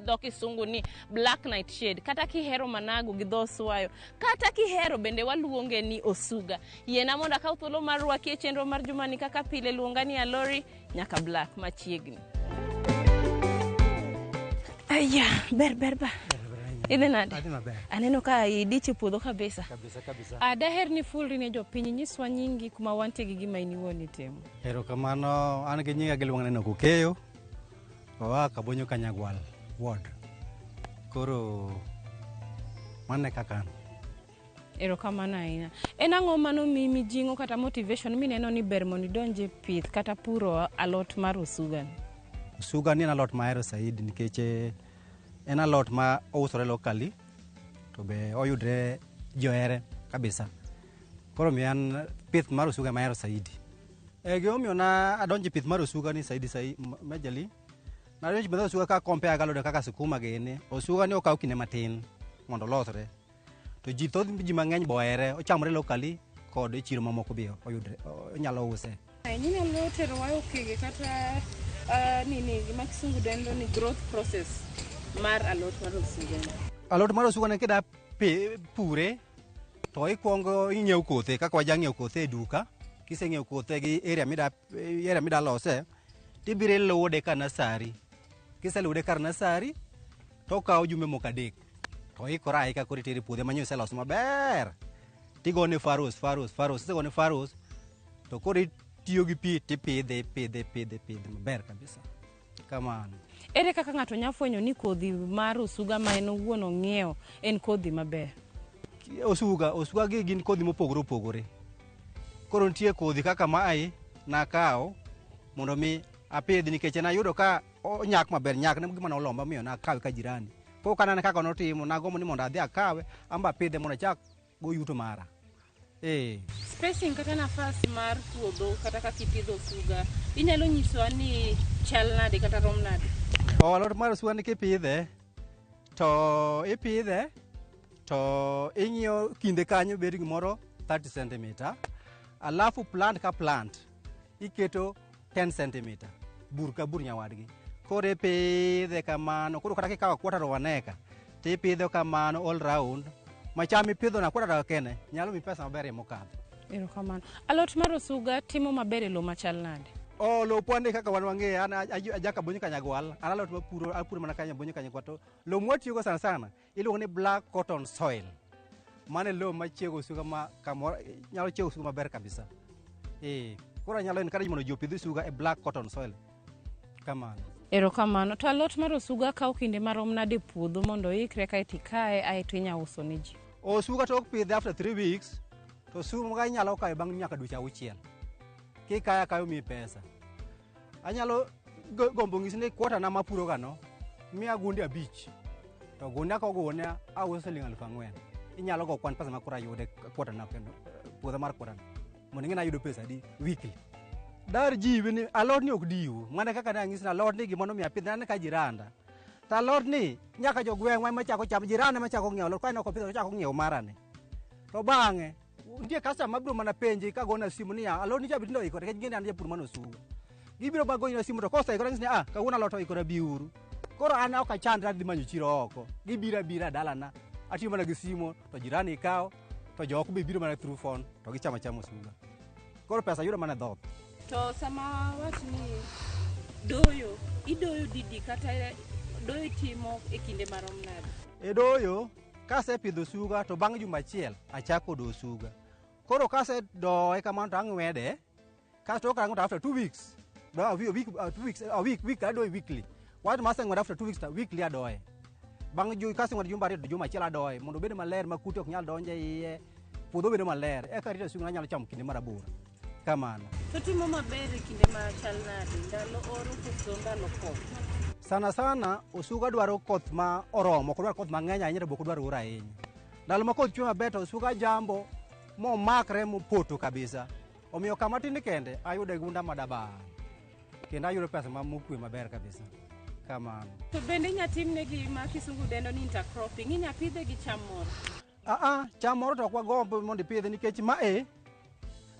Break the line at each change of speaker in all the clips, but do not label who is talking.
Dho kisungu ni black nightshade, kata kihero managu gi dho swayo, kata kihero bende waluonge ni osuga. Yiena mondo akaw thuolo mar rwaki e chenro mar jumani kaka pile. Luonga ni Alori nyaka Black machiegni. Aya, ber ber ba. Idhi nade?
Adhi maber.
Aneno ka idich e puodho kabisa.
Kabisa kabisa.
Ah, daher ni fulri ne jopiny, nyiswa nyingi, kuma wantie gi gima in iwuon itimo.
Erokamano, an gi nyinga giluonga ni Nokukeyo. Oa Kabonyo Kanyagwal ward. Koro mano e kaka an.
Erokamano ahinya. En ang'o mano miyi mijing'o kata motivation mineno ni ber mondo idonj e pith kata puro alot mar osuga ni?
Osuga ni en alot mahero saidi nikech en alot ma ousore locally to be oyudre ji ohere kabisa. Koro omiyo an pith mar osuga ema ahero saidi. Gimomiyo na adonjo e pith mar osuga ni saidi saidi majorly nadonjo e pith mar osuga ka compare gi alode kaka sukuma gini, osuga ni okawo kinde matin mondo olosre. To ji thoth ji mang'eny be ohere, ochamore locally kod e chiro mamoko be oyudre, inyalo use.
Inyalo terowa e okenge kata nini gima kisungu dendo ni growth process mar alot mar osuga ni.
Alot mar osuga ni kida pure to ikwongo inyiewo kothe kaka wajang'iewo kothe e duka. Kiseng'iewo kothe gi area mida lose, tibiro ilude ka nursery. Kiselude kar nursery, to okawo jumbe moko 3 to oikore aika koro itere e puodho manyo iseloso maber. Tigone furrows, furrows, furrows. Kisegone furrows, to koro itiyo gi pi tipidhe, ipidhe, ipidhe, ipidhe maber kabisa. Kamano.
Ere kaka ng'ato nyalo fwenyo ni kodhi mar osuga ma en owuon ong'iewo en kodhi maber?
Osuga gi gin kodhi mopogore opogore. Koro nitie kodhi kaka mae nakawo mondo mi apidh nikech nayudo ka onyak maber, nyak ne gima nolomba omiyo nakawe ka jirani. Pok anene kaka notimo, nagombo ni mondo adhi akawe, an be apidhe mondo achak go yuto mara.
Spacing kata nafas mar puodho kata kaka ipidho osuga, inyalo nyisowa ni chal nade kata rom nade?
O alot mar osuga ni kipidhe, to ipidhe, to ing'iyo kinde kanyo bed gimoro 30 centimeter, alafu plant ka plant iketo 10 centimeter, bur ka bur nyawadgi. Koro ipidhe kamano, koro kata kikawo quarter of an acre, tipidho kamano all round, ma cham ipidho na quarter kende nyalo miyi pesa maber mokadho.
Erokamano. Alot mar osuga timo maber e lowo machal nade?
O lopwa ni kaka wan wang'eyo, an ajaka Bonyo Kanyagwal, an alot mapuro, apuro mana Kanyabonyo Kanyagwal, to lowo mwatiyogo sana sana iluongo ni black cotton soil. Mano e lowo machiego osuga ma kamoro nyalo chiego osuga maber kabisa. Koro anyalo encourage mondo ji opidh osuga e black cotton soil. Kamano.
Erokamano. To alot mar osuga kawo kinde marom nade e puodho mondo oikre kaeto ikaye aeto inyalo uso ne ji?
Osuga tok pidhe after 3 weeks, to osuga inyalo kayo bang' nyaka dweche 6. Kikayo akayo miyi pesa. Anyalo gombo nyisi ni quarter na mapuro ga no, miya gunde 5. To gunia ka gunia auso siling 4,000. Inyalo go kwan pesa ma koro ayude quarter na kendo, puodho mar quarter na. Mondo ing'e ni ayudo pesa adi weekly. Dar jiwi ni alot ni ok diu. Mana kaka ne anyisi ni alot ni gima nomiyo apidhe aneno ka jiranda. To alot ni nyaka jogweng'wa ema chako chamo, jiranda ema chako ng'iewo alot, ka en ok opidho to ochako ng'iewo mara ni. To bang'e nitie customer mabiro mana penji ka gona simu niya alot ni cha be tinde oikore nikech gin an japur man osuga. Gibiro ma goyona simu to koseikore anyisi ni ah kawuono alot oikore biuru. Koro an ok achandra adhi manyo chiro oko. Gibiro abira dalana. Atiyo mana gi simu to jirani kawo to jok be biro mana through phone to gichamo achama osuga. Koro pesa yudo mana e dhoot.
To sama wach ni doyo, idoyo didi kata doyo itimo e kinde marom nade?
E doyo, kasepidho osuga to bang' juma achiel achako doyo osuga. Koro kasedoye kamano to ang'wede, kasto karang'o to after 2 weeks, do a week, 2 weeks, a week, week adoye weekly. Wach maseng'wedo after 2 weeks to weekly adoye. Bang' kaseng'wedo jumbe 2 to juma achiel adoye mondo obed maler ma kute ok nyal donjo e iye, puodho bedo maler, eka arito osuga anyalo chamo kinde marabora. Kamano.
To timo maber e kinde machal nade? Ndalo oro koso ndalo koth?
Sana sana osuga dwaro koth ma oromo, ok odwar koth mang'eny ahinya to be ok odwar oro ahinya. Ndalo ma koth chwe maber to osuga jambo momakre mopoto kabisa. Omiyo kama tin kende ayude gunda madabal. Kendo ayudo pesa ma mokwe maber kabisa. Kamano.
To bende inya timne gima kisungu dendo ni intercropping, inya pidhe gi cham moro?
Cham moro to ok wagomb mondo ipidhe nikech mae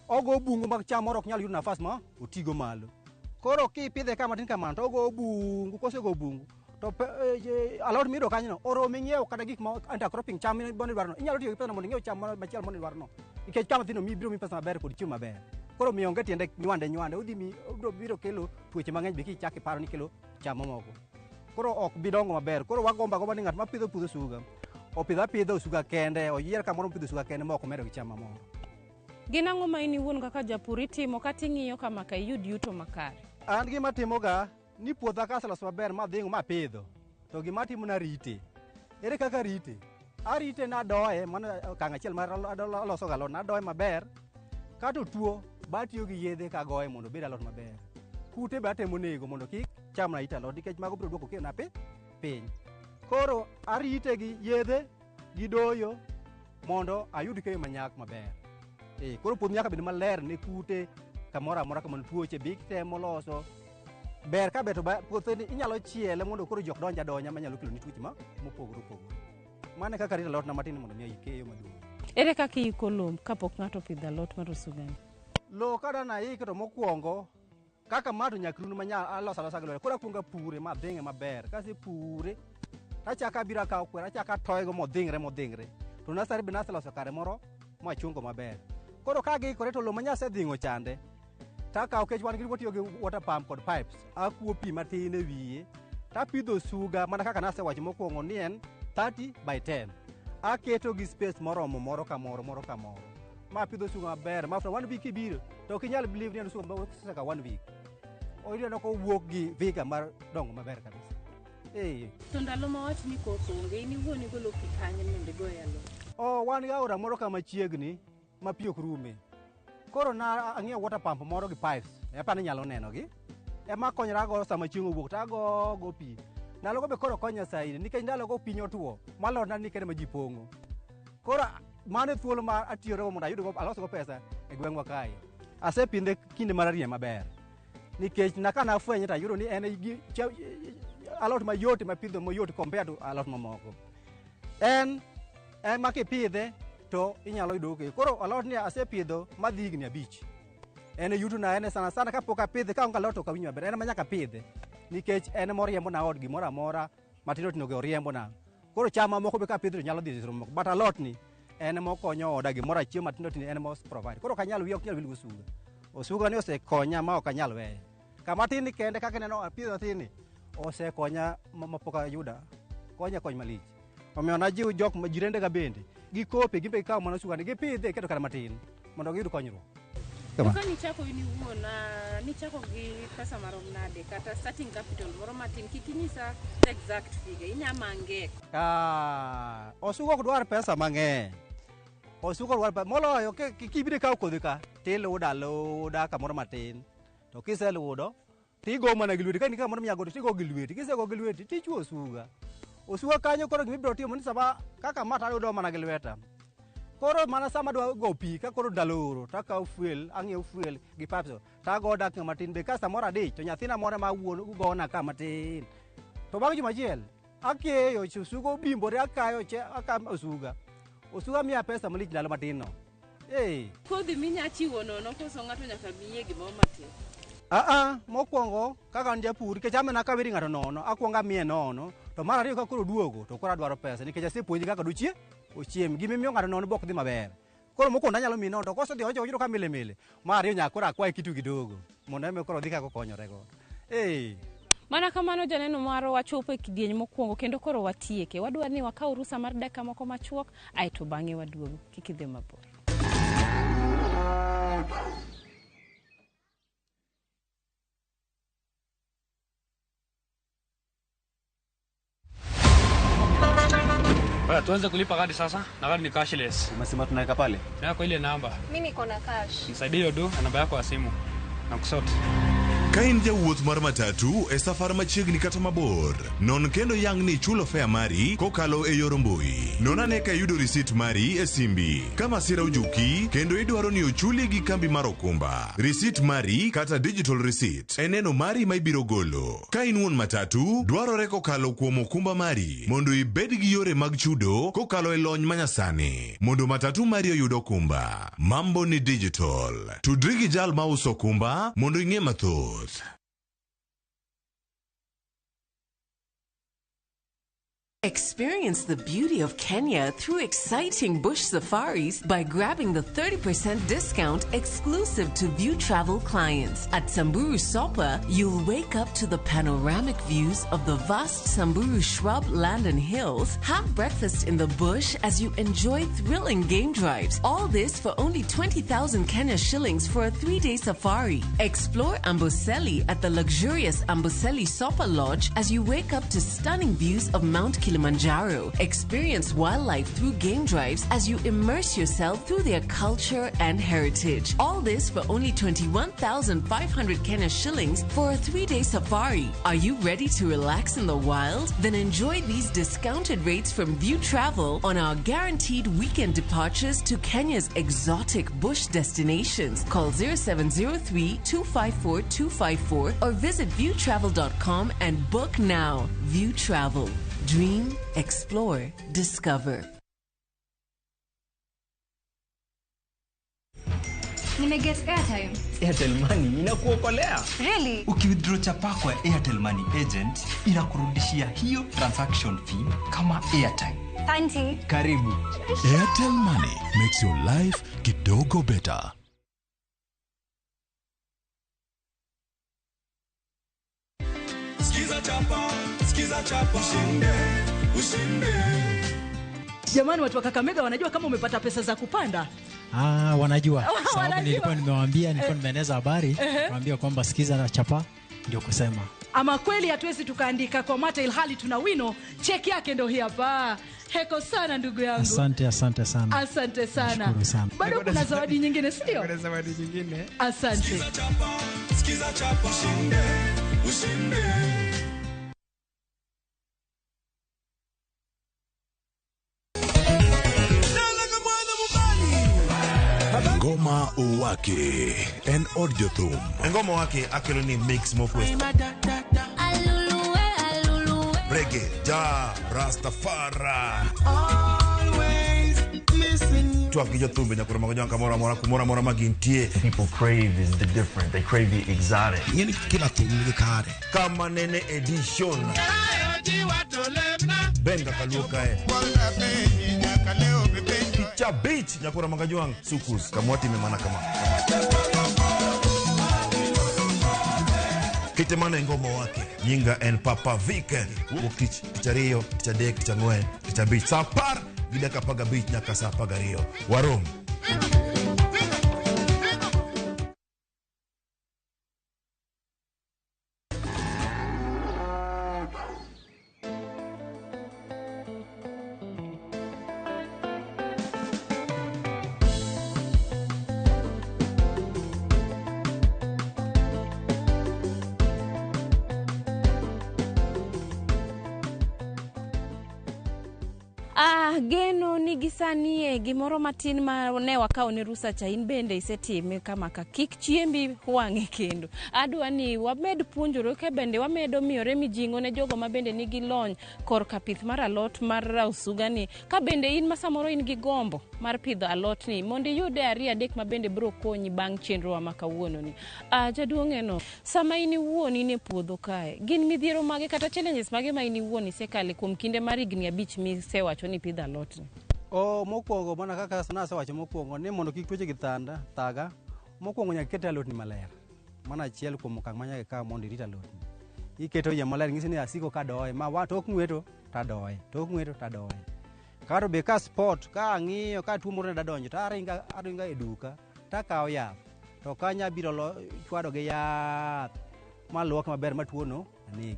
ogo bungu mag cham moro ok nyal yudo nafas ma otigo malo. Koro kipidhe kama tin kamano to ogo bungu, kosego bungu To alot miyudo kanyono oromi ng'iewo kata gik ma intercropping cham mane idwarono. Inyalo tiyo gi pesa mondo ing'iew cham machielo mane idwarono. Nikech kama thin mi biro miyi pesa maber kod chiemo maber. Koro miyo onge tiende nywande nywande, odhi mi obiro biro kelo tuoche mang'eny be kichako iparo ni kelo cham mamoko. Koro ok bi dongo maber. Koro wagombo agomba ni ng'at ma pidho puodho osuga, opidh apidha osuga kende, oyier kamoro mopidho osuga kende ma ok omedo gi cham mamoko.
Gin ang'o ma in iwuon kaka japur itimo kata ing'iyo kama ka iyud yuto makare?
An gima timoga ni puotha kaseloso maber madhingo mapidho, to gima atimo narite. Ere kaka arite? Arite nadoye, mano okang' achiel mar aloso ga alot, nadoye maber. Kato tuo, ba atiyo gi yedhe kagoye mondo obed alot maber. Kute be atemo nego mondo kik chamna it alot, nikech mago biro duoko keyona piny. Koro arite gi yedhe, gi doyo, mondo ayud keyo manyak maber. Koro puodho nyaka bed maler ne kute kamoro amora kamano tuoche be itemo loso. Ber ka ber to puothe ni inyalo chiele mondo koro ji ok donj adonya manyalo keloni tuoche ma mopogore opogore. Mano e kaka arito alotna matin mondo mi keyo maduong'.
Ere kaka iiko lowo kapok ng'ato opidho alot mar osugani?
Lowo ka dana aike to mokwongo kaka ma to nyaka run manya aloso alosa gi lwedo. Koro akwongo apure madhing'e maber. Kasepure tachako abiro akawo kwer achako atoyego modhing're modhing're. To nursery be naseloso kare moro machungo maber. Koro ka giikore to lowo manyasedhing'o chande takawo kech wan gi watiyo gi water pump kod pipes. Akuo pi matin e wiye tapidho osuga mana kaka nasewacho mokwongo ni en 30 by 10. Aketo gi space moromo moro ka moro moro ka moro. Ma apidho osuga maber ma after 1 week kibiro to ok inyal believe ni en osuga ma oseka 1 week. Oyudo kowuok gi vigor mar dongo maber kabisa.
To ndalo ma wach ni koth onge, in iwuon igolo pi kanye mondo igoye alot?
Oh, wan gi aora moro kama chiegni ma pi ok rume. Koro na ang'iewo water pump moro gi pipes, apa ni inyalo nenogi. Ema akonyora go sama chieng' owuok to ago go pi. Ndalogo be koro konya saidi nikech ndalogo piny otuo, ma alotna ni kende ma ji pong'o. Koro mano e thuolo ma atiyogo mondo ayudgo alosgo pesa e gweng'wa kae. Asepidhe kinde mar arieny maber. Nikech na ka nafwenye to ayudo ni en gi alot mayot mapidho mayot compared to alot mamoko. En ema kipidhe to inyalo yudo keyo. Koro alot ni asepidho madhi higni 5. En e yutona, en e sana sana kapok apidhe kaonge alot ok awinj maber. En ema nyaka apidhe nikech en ema oriembona ot gimoro amora matindo tindo gi oriembona. Koro cham mamoko be kapidho to nyalo dhi seche moko. But alot ni en ema okonyo oda gimoro achiel matindo tindo en ema provide. Koro ok anyal wiya ok nyal wil gi osuga. Osuga ni osekonya ma ok anyal weyo. Kama tin ni kende kaka ineno apidho tin ni osekonya ma pok ayuda. Konya kony malich. Omiyo najiw jok ma jirende ga bende gikope gin be gikaw mana osuga ni gipidhe keto kata matin mondo giyud konyruok.
To ka nichako in iwuon, nichako gi pesa marom nade kata starting capital moro matin, kik inyisa exact figure, inya mangeko.
Osuga ok dwar pesa mang'eny. Osuga ok dwar pesa moloyo kibiro ikawo kodhi ka tiludo aluda kamoro matin. To kiseludo tigo mana gi lweti, ka in kamoro minya go to tigo gi lweti, kisego gi lweti tichuo osuga. Osuga kanyo koro gima ibiro timo ni sama kaka ma to ayudo mana gi lweta. Koro mana sama adwa go pi ka koro ndalo oro takawo fuel, ang'iewo fuel gi pipes tago dakika matin be ka samoro adich to nyathina moro ema wuon gona ka matin. To bang' juma achiel akeyo osuga obimbore akayo akayo osuga. Osuga miya pesa malich ndalo matin no.
Kodhi minya chiwo nono koso ng'ato nyaka miye gimoro matin?
Mokwongo kaka an japur nikech amena kaweri ng'ato nono, akwongo amiye nono, to mar ariyo ka koro oduogo to koro adwaro pesa nikech asepuonje kaka dochie ochiem. Gima imiyo ng'ato nono bok dhi maber. Koro mokwongo anyalo miyi nono to kosedhi ocho oyudo ka mile mile. Mar ariyo nyaka koro akwaye kitu kidogo mondo en be koro odhi kaka okonyore godo.
Mana kamano janeno marwa wachopo e kidieny mokwongo kendo koro watieke. Wadwa ni wakaw rusa mar dakika moko machuok aeto bang'e waduogo. Kik idhi mabor.
Baya, tuanze kulipa kadi sasa na kadi ni cashless.
Umesema tunaweka pale?
Yako ile namba.
Mimi niko na cash.
Nisaidie hiyo do na namba yako ya simu. Na kusort.
Ka in jawuoth mar matatu e safar machiegni kata mabor, non kendo yang ni ichulo fare mari kokalo e yor mbui. Non ane ka iyudo risit mari e simbi. Ka masira ojuki kendo idwaro ni ochuli gi kambi mar okumba, risit mari kata digital receipt e neno mari ma ibiro golo. Ka in wuon matatu, dwarore kokalo kuom okumba mari mondo ibed gi yore mag chudo kokalo e lony manyasani mondo matatu mari oyud okumba. Mambo ni digital. Tudri gi jal mauso okumba mondo ing'e mathoth.
Experience the beauty of Kenya through exciting bush safaris by grabbing the 30% discount exclusive to View Travel clients. At Samburu Sopa, you'll wake up to the panoramic views of the vast Samburu shrub land and hills, have breakfast in the bush as you enjoy thrilling game drives. All this for only 20,000 Kenya shillings for a 3-day safari. Explore Amboseli at the luxurious Amboseli Sopa Lodge as you wake up to stunning views of Mount Kilimanjaro. Experience wildlife through game drives as you immerse yourself through their culture and heritage. All this for only 21,500 Kenya shillings for a 3-day safari. Are you ready to relax in the wild? Then enjoy these discounted rates from View Travel on our guaranteed weekend departures to Kenya's exotic bush destinations. Call 0703 254 254 or visit viewtravel.com and book now. View Travel. Dream, explore, discover.
Nimeget airtime.
Airtel Money inakuokolea.
Really?
Ukiwithdraw chapa kwa Airtel Money agent inakurudishia hiyo transaction fee kama airtime.
Auntie.
Karibu.
Airtel Money makes your life kidogo better.
Skiza chapa, skiza chapa, ushinde, ushinde.
Jamani, watu wa Kakamega wanajua kama umepata pesa za kupanda?
Ah, wanajua. Sababu
Wanajua.
nilikuwa nimewaambia, nilikuwa nimeeneza habari, niwaambia kwamba sikiza na chapa ndio kusema.
Ama kweli hatuwezi tukaandika kwa mate ilhali tuna wino. Cheki yake ndio hii hapa. Heko sana ndugu yangu.
Asante, asante sana.
Asante sana.
Nashukuru sana.
Bado kuna zawadi nyingine, si ndio?
Kuna zawadi nyingine.
Asante.
Skiza chapa, skiza chapa, ushinde, ushinde.
Ngoma Owake en audio thum.
Ngoma wake akelo ni mix mokwe. Reggae, ja, Rastafari. Twak gi jothumbe nyakoro mag jwang' kamoro amora kumoro amora ma gintie.
People crave is the different. They crave the exotic.
Ng'eni kila thum nigi kare.
Kama nene edition. Benga kaluo kae. Picha beach nyakoro mag jwang' sukus kamwatime mana kama. Kite mano e ngoma wake. Nyinga en Papa Vic. Wuok tich, tich ariyo, tich adek, tich ang'wen, tich abich. Sa apar gi dakika apar gabich nyaka sa apar gariyo. Warom.
Ah, geno nigi sanie gimoro matin ma ne wakawo ne rusa cha in bende isetime kama ka kik chiembi wang'e kendo. Adwa ni wamed puonjore ka bende wamedo miyore mijing'o ne jogo ma bende nigi lony korka pith mar alot mar osuga ni ka bende in ma samoro in gi gombo mar pidho alot ni mondo iyude ariyo adek ma bende biro konyi bang' chenrowa ma kawuono ni. Ah, jaduong' eno sama in iwuon in e puodho kae gin midhiero mage kata challenges mage ma in iwuon isekale kuom kinde mar higni abich misewacho ni ipidho alot ni?
O mokwongo mana kaka nasewacho mokwongo ni mondo kik tuoche gi thanda thaga, mokwongo nyaka iket alotni maler. Mano achiel kuom okang' ma nyaka ikaw mondo irit alotni. Iketo iye maler ng'isi ni asiko kadoye ma wa tok ng'weto tadoye, tok ng'weto tadoye. Kato be ka spot ka ang'iyo ka tuo moro ne dadonjo to aringa aringa e duka takawo yath to kanya abiro chwado gi yath maluoke maber ma tuono anegi.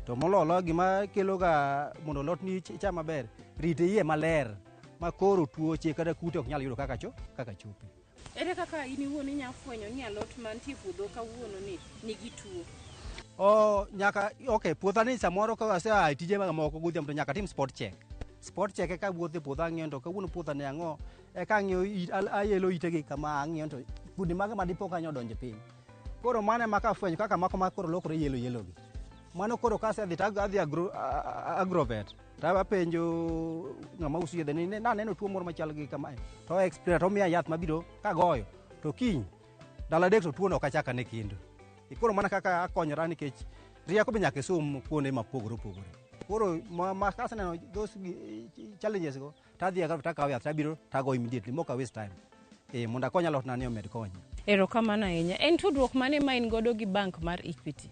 To moloyo gima kelo ga mondo alotni icham maber, rite iye maler ma koro tuoche kata kute ok nyal yudo kaka kaka chope.
Ere kaka in iwuon inya fwenyo ni alot mantie e puodho kawuono ni nigi tuo?
O nyaka okay, puotha ni samoro ka asea e tije moko godhiambo to nyaka atim spot check. Spot check eka awuotho e puodho ang'iyo to kawuono puotha ni ang'o, eka ang'iyo ayelo itegi kama ang'iyo to kudni mage madipo kanyo odonjo piny. Koro mano ema kafwenyo kaka mako ma koro lokore yellow yellow gi. Mano koro kasedhi to adhi agrovet to apenjo ng'ama uso yedhe ni naneno tuo moro machal gi kamae to explain to omiya yath mabiro kagoyo to kiny ndalo adek to tuono ok achak ane kendo. Koro mana kaka akonyora nikech rieko be nyaka isom kuonde mopogore opogore. Koro ma kaseneno those challenges go, tadhi akaw takawo yath tabiro tago immediately mok a waste time. Mondo akony alot na ni omed konya.
Erokamano ahinya. En tudruok mane ma in godo gi bank mar Equity?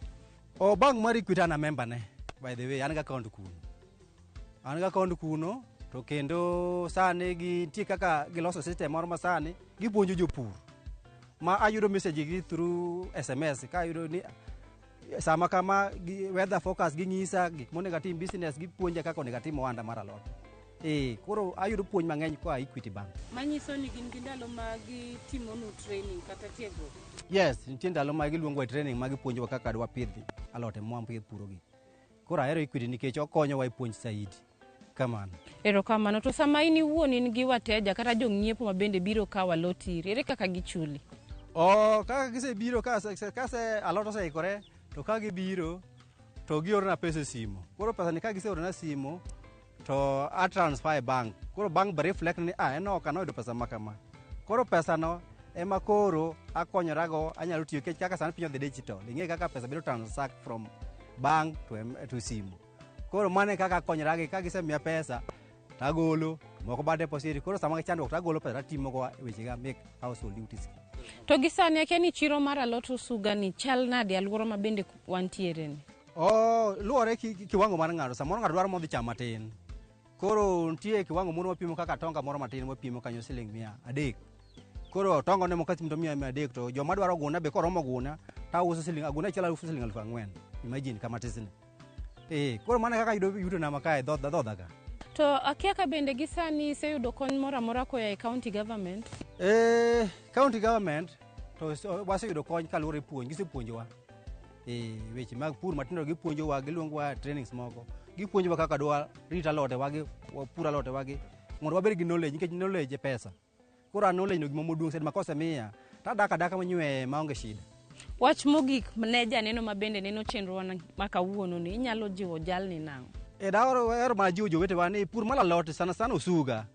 O bank mar Equity an a member ne. By the way, an gi account kuno. An gi account kuno to kendo sani gi nitie kaka giloso system moro ma sani gipuonjo jopur. Ma ayudo message gi through SMS ka ayudo ni sama kama gi weather forecast ging'isa gik monego atim business, gipuonja kaka onego atim ohanda mar alot. Koro ayudo puonj mang'eny koa Equity Bank.
Manyiso ni gin gi ndalo ma gitimonu training kata tiegruok?
Yes, nitie ndalo ma giluongowa e training ma gipuonjowa kaka dwapidh alote mwapuro gi. Koro ahero Equity nikech okonyowa e puonj saidi. Kamano.
Erokamano. To sama in iwuon in gi wateja kata jong'iepo ma bende biro kawo alot iri, ere kaka gichuli?
O kaka gisebiro kase alot oseikore to ka gibiro to giorona pesa e simo. Koro pesa ni ka giseorona simo to a transfer e bank. Koro bank be reflect ni en ok anoyudo pesa ma kama. Koro pesa no ema koro akonyorago, anyalo tiyo nikech kaka sani piny odhi digital. Ing'e kaka pesa bedo transact from bank to simu. Koro mano e kaka akonyoragi, ka gisemiya pesa tagolo, moko ba deposit. Koro sama chandruok tagolo pesa tatimogo wechega mek household duties.
To gi sani akia ni chiro mar alot osuga ni chal nade alwora ma bende wantiere ni?
Oh, luwore kiwango mar ng'ato. Samoro ng'ato dwaro modhi cham matin. Koro nitie kiwango moro wapimo kaka tonga moro matin wapimo kanyo siling 300. Koro tongo ne moko to 300 to joma dwaro guna be koromo guna tauso siling aguna achiel auso siling 4,000. Imagine kama tisni. Koro mano kaka yudo yuto na makae dhodha ka.
To akia ka bende gi sani iseyudo kony moro amora koa e county government?
County government to waseyudo kony kaluwore gi puonj, gisepuonjowa. Weche mag pur matindo gipuonjowa, giluongowa trainings moko. Gipuonjowa kaka dwa rit alote wagi, wapur alote wagi mondo wabed gi knowledge nikech knowledge e pesa. Koro a knowledge no gima maduong' saidi ma kosemiya tadak adaka manywe maonge shida.
Wach mogik ne janeno ma bende neno chenro ma kawuono ni inyalo jiwo jalni nang'o?
Dahero hero mana jiwo jowetewa ni pur mar alot sana sana osuga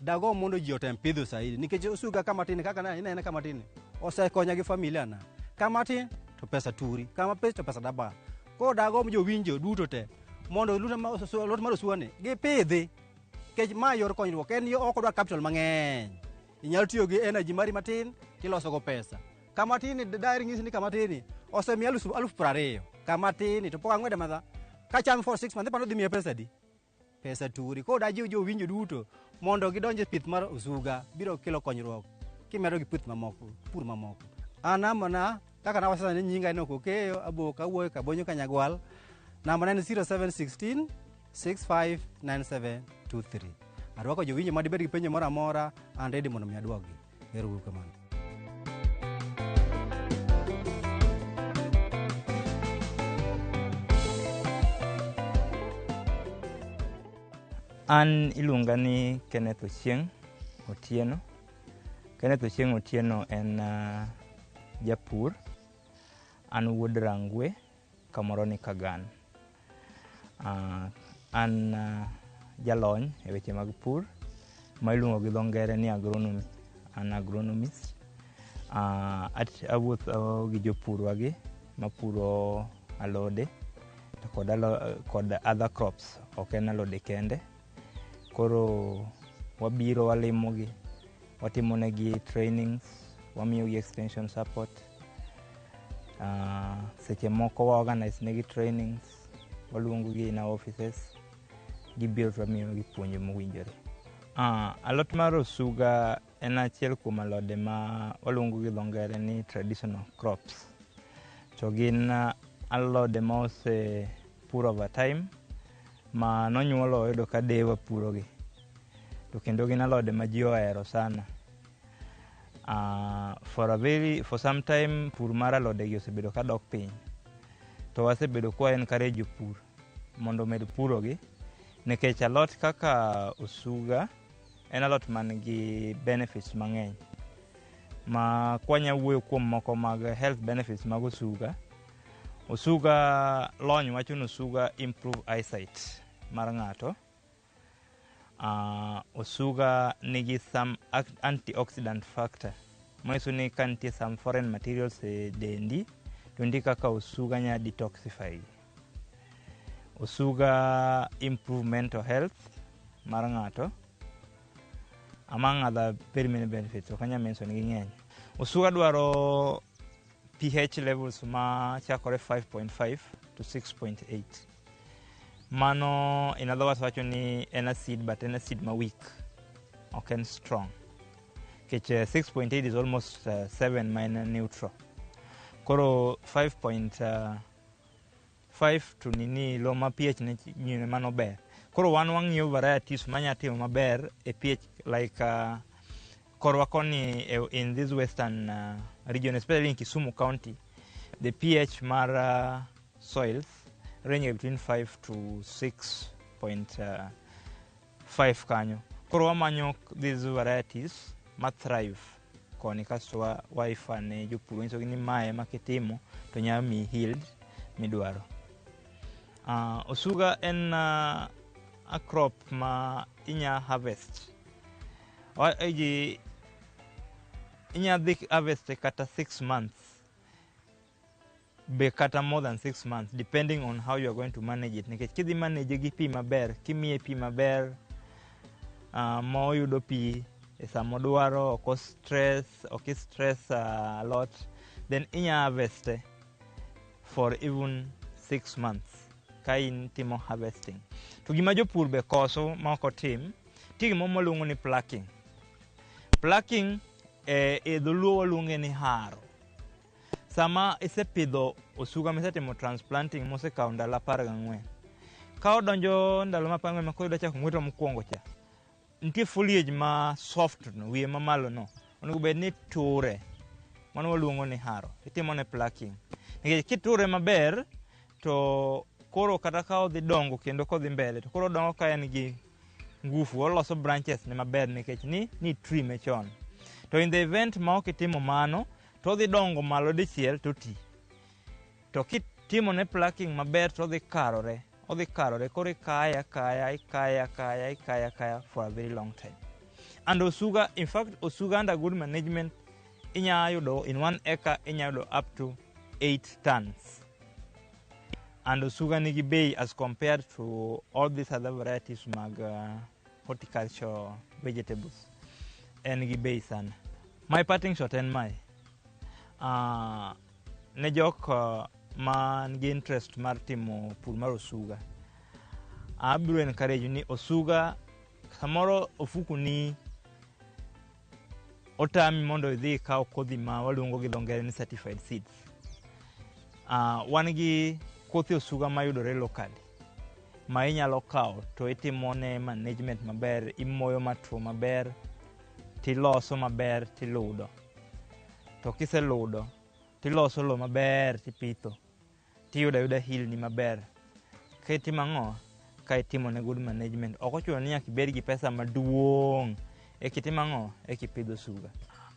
dago mondo ji otem pidho saidi nikech osuga kama tin kaka inene kama tin osekonya gi familia na. Kama tin to pesa turi, kama pesa to pesa dabal. Koro dago jowinjo duto te mondo alot mar osuga ni gipidhi nikech ma yor konyruok en yo ok odwar capital mang'eny. Inyalo tiyo gi energy mari matin tiloso go pesa. Kama tin ni daher nyisi ni kama tin ni osemiya 20,000. Kama tin ni to pok ang'wede madha. Kacham for 6 months iparo dhi miya pesa adi? Pesa turi. Koro dajiw jowinjo duto mondo gidonj e pith mar osuga biro kelo konyruok kimedo gi pith mamoko, pur mamoko. An nambana kaka nawacho sani nyinga en Okokeyo Aboka awuoyo Kabonyo Kanyagwal. Nambana en 0716 659723. Arwako jowinjo madibed gi penjo moro amora, an ready mondo mi aduokgi. Ero uru kamano.
An iluonga ni Kenneth Ochieng' Otieno. Kenneth Ochieng' Otieno en japur. An wuod Rangwe, kamoro ni Kagan. An jalony e weche mag pur ma iluongo gi dho ngere ni agronomy. An agronomist. Awuotho gi jopur wagi mapuro alode to kod other crops, ok en alode kende. Koro wabiro walimogi, watimonegi trainings, wamiyogi extension support. Seche moko wa organize negi trainings, waluongogi in our offices, gibiro to wamiyogi puonj mowinjore. Alot mar osuga en achiel kuom alode ma waluongo gi dho ngere ni traditional crops. To gin alode ma osepur over time, ma nonyuolo oyudo ka dewa purogi. To kendo gin alode ma ji ohero sana. For some time pur mar alode gi osebedo ka dok piny. To wasebedo kwa encourage jopur mondo omed purogi nikech alot kaka osuga en alot man gi benefits mang'eny. Ma kwanya wuoyo kuom moko mag health benefits mag osuga, osuga lony wacho ni osuga improve eyesight mar ng'ato. Osuga nigi some antioxidant factor manyiso ni ka nitie some foreign materials e dendi to nitie kaka osuga nya detoxify gi. Osuga improve mental health mar ng'ato, among other very many benefits. Ok anyal mention gi ng'eny. Osuga dwaro pH levels ma chakore 5.5 to 6.8. Mano in other words wacho ni en acid, but en acid ma weak, ok en strong. Nikech 6.8 is almost 7 ma en neutral. Koro 5.5 to nini lo ma pH ne nyine mano ber. Koro wan wang'iyo varieties manya timo maber e pH like korwa koni in this western region, especially in Kisumu County, the pH mar soils range between 5 to 6.5 kanyo. Koro wamanyo these varieties ma thrive koni, kasto wa ne jopur nyisogi ni mae ma kitimo to nyalo miyi yield midwaro. Osuga en a crop ma inya harvest. Ji inya dhi harvest kata 6 months be, kata more than 6 months, depending on how you are going to manage it, nikech kidhi manage gi pi maber, kimiye pi maber, ma oyudo pi e sama odwaro, ok o stress, ok i stress a lot, then inya harvest for even 6 months ka in timo harvesting. To gima jopur be koso ma ok otim, nitie gimoro maluongo ni plucking. Plucking e dholuo waluonge ni haro. Sama isepidho osuga misetimo transplanting mosekawo ndalo 14, ka odonjo ndalo ma 14 ma koro idwa chako ng'weto mokwongo cha, nitie foliage ma soft no, wiye mamalo no, onego bed ni ture. Mano waluongo ni haro. Itimo ne plucking. Nikech kiture maber, to koro kata ka odhi dongo kendo kodhi mbele, to koro odongo ka en gi ngufu, oloso branches ne maber nikech ni trim chon. To in the event ma ok itimo mano, to odhi dongo malo dichiel to ti. To kitimo ne plucking maber to odhi karore, odhi karore, koro ikaye akaya, ikaye akaya, ikaye akaya for a very long time. And osuga, in fact, osuga under good management, inya yudo in 1 acre inya yudo up to 8 tons. And osuga nigi bei as compared to all these other varieties mag horticulture vegetables. En gi bei sana. My parting shot en mae. Ne jok man gi interest mar timo pur mar osuga, abiro encourage ni osuga samoro ofuku ni otami mondo idhi ikaw kodhi ma waluongo gi dho ngere ni certified seeds. Wan gi kothe osuga mayudore locally ma inyalo kawo to itimo ne management maber, imoyo matuo maber, tiloso maber, tiludo. To kiseludo, tiloso lo maber, tipitho, tiyudo ayuda yield ni maber. Ka itimo ang'o? Ka itimo ne good management. Ok ochuno ni nyaka ibed gi pesa maduong' eka itim ang'o? Eka ipidh osuga.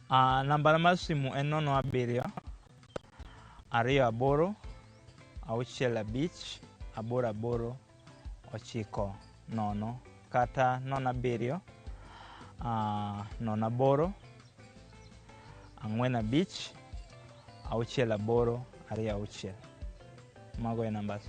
Nambana mar simu en 0728 658890 kata 07 08 45 6826. Mago e nambas.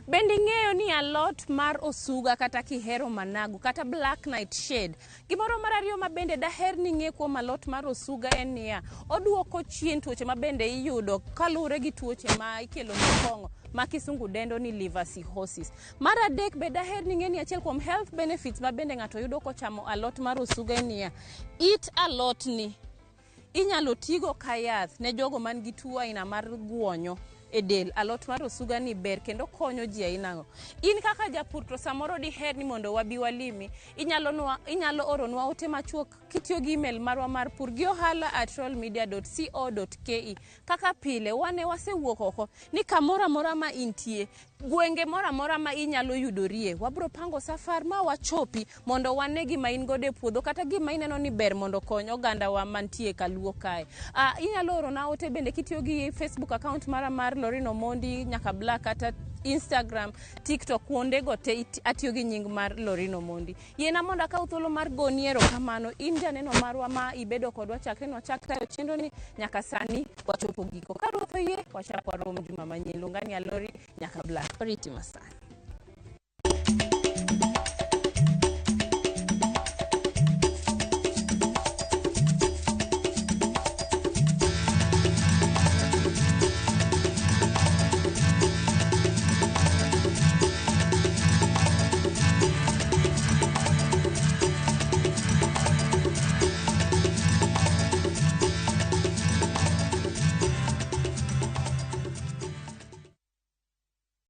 Bende ing'eyo ni alot mar osuga kata kihero managu kata black night shade. Gimoro mar ariyo ma bende daher ni ing'e kuom alot mar osuga en niya, oduoko chien tuoche ma bende iyudo kaluwore gi tuoche ma ikelo gi kong'o ma kisungu dendo ni liver cirrhosis. Mar adek be daher ni ing'e ni achiel kuom health benefits ma bende ng'ato yudo kochamo alot mar osuga en niya, it alot ni inyalo tigo ka yath ne jogo man gi tuo aina mar guonyo e del. Alot mar osuga ni ber kendo konyo ji ainago. In kaka japur to samoro diher ni mondo wabi walimi, inyalo oronwa ote machuok kitiyo gi email marwa mar pur gi ohala at royalmedia.co.ke. Kaka pile wane wasewuok oko ni kamoro amora ma intie, gwenge moro amora ma inyalo yudorie, wabro pango safar ma wachopi mondo wane gima in godo e puodho kata gima ineno ni ber mondo okony ogandawa mantie kaluo kae. Inyalo orona ote bende kitiyo gi Facebook account mara mar Lorino Mondi nyaka Black kata Instagram, TikTok, kuondego te atiyo gi nying mar Lorino Mondi. Yiena mondo akaw thuolo mar goni erokamano in janeno marwa ma ibedo kodwa chakre nwachak tayo chenro ni nyaka sani wachopo giko. Ka Ruoth oyie, wachak warom juma manyien. Luonga ni Alori nyaka Black. Oriti masani.